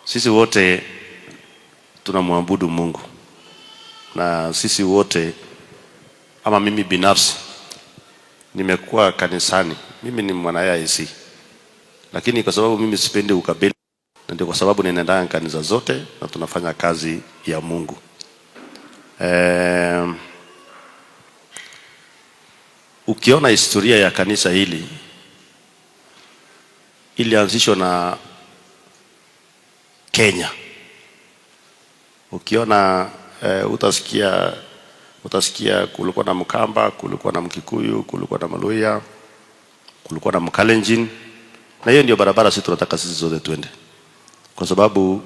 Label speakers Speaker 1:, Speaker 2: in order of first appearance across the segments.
Speaker 1: Sisi wote tunamwabudu Mungu na sisi wote, ama mimi binafsi nimekuwa kanisani, mimi ni mwana AIC, lakini kwa sababu mimi sipendi ukabila, na ndio kwa sababu ninaenda kanisa zote na tunafanya kazi ya Mungu. Ukiona historia ya kanisa hili ilianzishwa na Kenya. Ukiona utasikia kulikuwa na Mkamba, kulikuwa na Mkikuyu, kulikuwa na Mluhya, kulikuwa na Mkalenjin, na hiyo ndio barabara sisi tunataka sisi zote twende, kwa sababu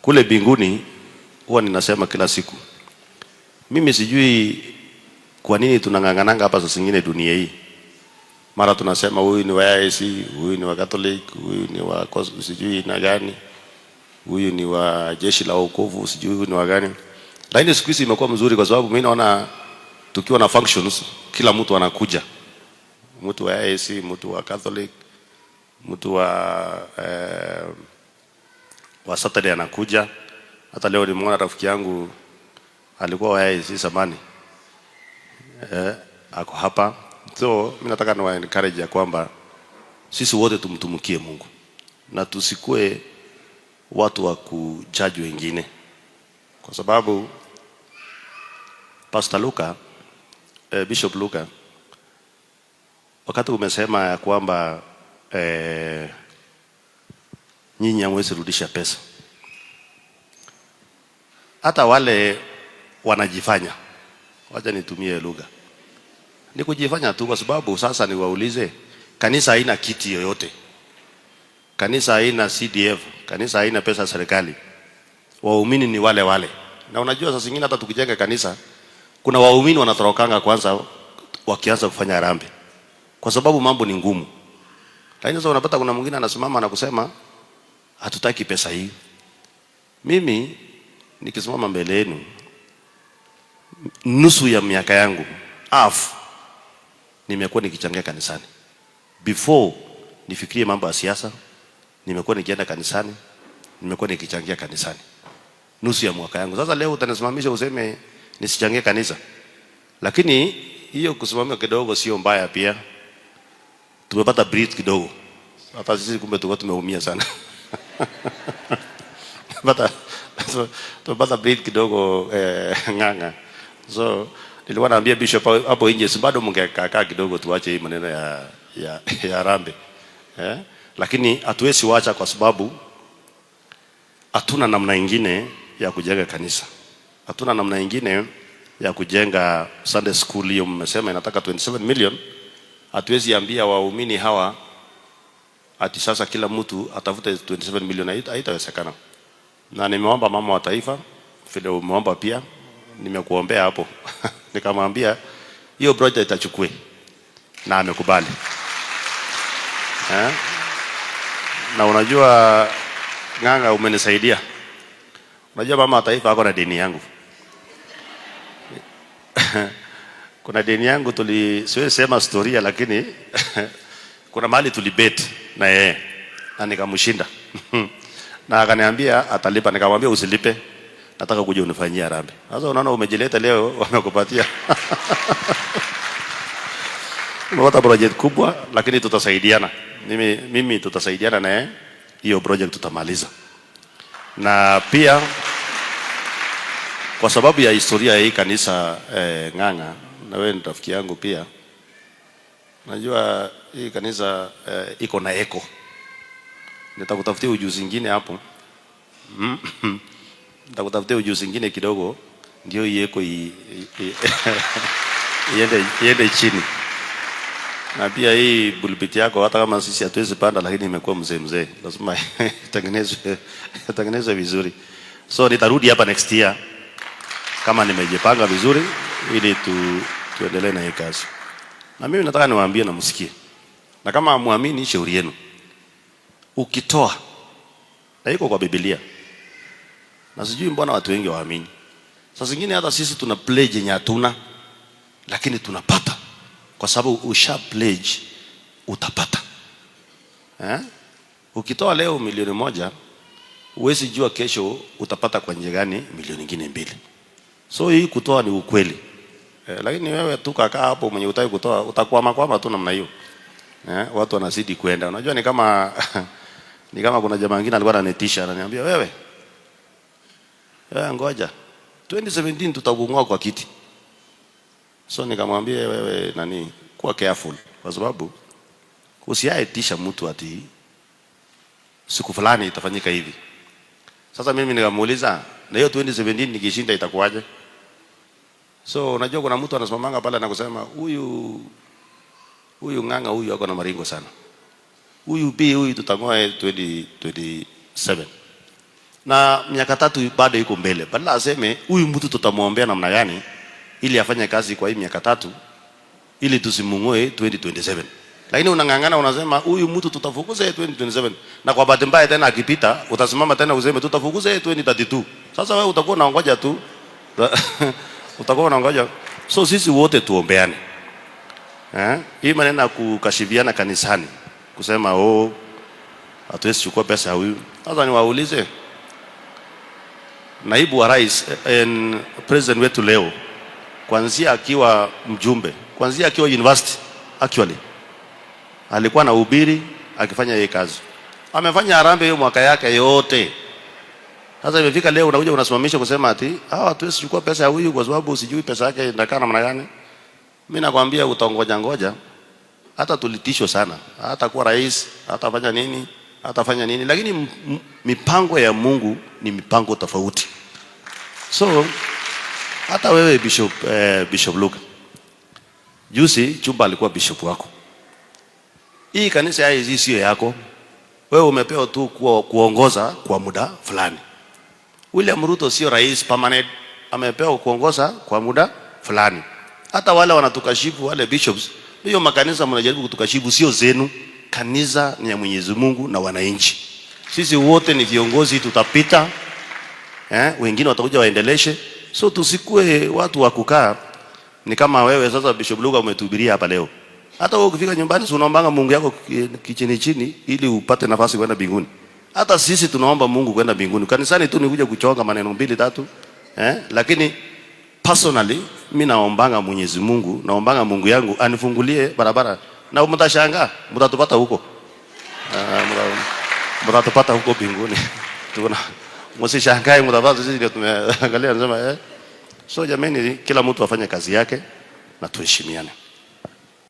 Speaker 1: kule mbinguni huwa ninasema kila siku, mimi sijui kwa nini tunang'ang'ananga hapa saa zingine dunia hii. Mara tunasema huyu ni wa AIC, huyu ni wa Catholic, huyu ni wa sijui na gani, huyu ni wa jeshi la wokovu, sijui huyu ni wa gani. Lakini siku hizi imekuwa mzuri kwa sababu mimi naona tukiwa na functions kila mtu anakuja, mtu wa AIC, mtu wa Catholic, mtu wa Saturday anakuja. Hata leo nimeona rafiki yangu alikuwa wa AIC zamani, ako hapa. So mimi nataka niwa encourage ya kwamba sisi wote tumtumikie Mungu na tusikue watu wa kujudge wengine, kwa sababu Pastor Luka, Bishop Luka, wakati umesema ya kwamba nyinyi hamwezi rudisha pesa, hata wale wanajifanya, wacha nitumie lugha, ni kujifanya tu, kwa sababu sasa niwaulize, kanisa haina kiti yoyote, kanisa haina CDF, kanisa haina pesa ya serikali, waumini ni wale wale. Na unajua saa zingine hata tukijenga kanisa kuna waumini wanatorokanga kwanza wakianza kufanya harambee, kwa sababu mambo ni ngumu. Lakini sasa unapata kuna mwingine anasimama na kusema hatutaki pesa hii. Mimi nikisimama mbele yenu, nusu ya miaka yangu half nimekuwa nikichangia kanisani. Before nifikirie mambo ya siasa, nimekuwa nikienda kanisani, nimekuwa nikichangia kanisani nusu ya mwaka yangu. Sasa leo utanisimamisha useme nisichangie kanisa, lakini hiyo kusimamia kidogo sio mbaya pia. Tumepata breath kidogo, hata sisi kumbe tulikuwa tumeumia sana. Tumepata breath kidogo, Ng'ang'a. So nilikuwa naambia bishop hapo nje, si bado mngekaa kidogo tuache hii maneno ya harambee, eh? Lakini hatuwezi wacha kwa sababu hatuna namna ingine ya kujenga kanisa, hatuna namna ingine ya kujenga Sunday school. Hiyo mmesema inataka 27 million. Hatuwezi ambia waumini hawa ati sasa kila mtu atafute 27 million, haitawezekana. Na nimeomba mama wa taifa, vile umeomba pia, nimekuombea hapo nikamwambia hiyo project itachukue, na amekubali, eh? Na unajua Ng'ang'a, umenisaidia. Unajua mama wa taifa ako na deni yangu. Kuna deni yangu siwezi sema storia, lakini kuna mahali tulibet na yeye na nikamshinda na akaniambia atalipa, nikamwambia usilipe, nataka kuja unifanyie harambee. Sasa unaona umejileta leo, wamekupatia umepata project kubwa, lakini tutasaidiana. Mimi tutasaidiana na yeye, hiyo project tutamaliza. Na pia kwa sababu ya historia ya hii kanisa, Ng'ang'a, na wewe ni rafiki yangu pia, najua hii kanisa iko na echo. Nitakutafutia ujuzi ingine hapo. Nitakutafutia ujuzi ingine kidogo ndio hii echo iende chini. Na pia hii pulpit yako hata kama sisi hatuwezi panda, lakini imekuwa mzee mzee, lazima itengenezwe vizuri. So nitarudi hapa next year kama nimejipanga vizuri ili tuendelee na hii kazi. Na mimi nataka niwaambie na msikie. Na kama hamuamini, shauri yenu. Ukitoa, na iko kwa Biblia. Na sijui mbona watu wengi waamini. Saa zingine hata sisi tuna pledge yenye hatuna, lakini tunapata. Kwa sababu usha pledge utapata. Eh? Ukitoa leo 1,000,000, Huwezi jua kesho utapata kwa njia gani milioni nyingine mbili. So hii kutoa ni ukweli. Lakini wewe tu kakaa hapo mwenye utaki kutoa, utakwama kwama tu namna hiyo. Watu wanazidi kwenda. Unajua ni kama kuna jamaa mwingine alikuwa ananitisha, ananiambia, "Wewe. Wewe ngoja. 2017 tutakung'oa kwa kiti." So nikamwambia, "Wewe nani, kuwa careful, kwa sababu usiaitisha mtu ati siku fulani itafanyika hivi." Sasa mimi nikamuuliza, "Na hiyo 2017 nikishinda itakuwaje?" So unajua kuna mtu anasimamanga pale na kusema, "Huyu Ng'ang'a huyu ako na maringo sana. Huyu B huyu tutang'oa 2027." Na miaka 3 bado iko mbele. Badala aseme huyu mtu tutamwombea namna gani ili afanye kazi kwa hii miaka 3 ili tusimung'oe 2027. Lakini unang'ang'ana unasema huyu mtu tutafukuza 2027, na kwa bahati mbaya tena akipita utasimama tena useme tutafukuza 2032. Sasa wewe utakuwa unaongoja tu. Utakuwa unaongoja. So sisi wote tuombeane. Eh? Hii maneno ya kukashifiana kanisani, kusema, "Oh, hatuwezi chukua pesa ya huyu." Sasa niwaulize, naibu wa rais president wetu leo, kuanzia akiwa mjumbe, kuanzia akiwa university, actually alikuwa anahubiri akifanya yeye kazi. Amefanya harambee hiyo mwaka yake yote. Sasa imefika leo unakuja unasimamisha kusema ati hawa hatuwezi chukua pesa ya huyu kwa sababu sijui pesa yake inakaa namna gani. Mimi nakwambia utaongoja ngoja. Hata tulitishwa sana. Hata kuwa rais, hatafanya nini, hatafanya nini, lakini mipango ya Mungu ni mipango tofauti. So hata wewe Bishop Luka, juzi Chumba alikuwa bishop wako. Hii kanisa ya AIC sio yako. Wewe umepewa tu kuongoza kwa muda fulani. William Ruto sio rais permanent, amepewa kuongoza kwa muda fulani. Hata wale wanatukashifu wale bishops, hiyo makanisa mnajaribu kutukashifu sio zenu. Kanisa ni ya Mwenyezi Mungu na wananchi. Sisi wote ni viongozi, tutapita. Wengine watakuja waendeleshe. So tusikue watu wa kukaa ni kama wewe sasa Bishop Luka umetuhubiria hapa leo. Hata wewe ukifika nyumbani si unaombanga Mungu yako kichini chini ili upate nafasi kwenda mbinguni. Hata sisi tunaomba Mungu kwenda mbinguni. Kanisani tu nikuja kuchonga maneno mbili tatu. Lakini personally mimi naombanga Mwenyezi Mungu, naombanga Mungu yangu anifungulie barabara. Na mtashangaa, mtatupata huko. Mtatupata huko mbinguni. Tuna msishangae mtapata sisi ndio tumeangalia nasema. So jamani, kila mtu afanye kazi yake na tuheshimiane.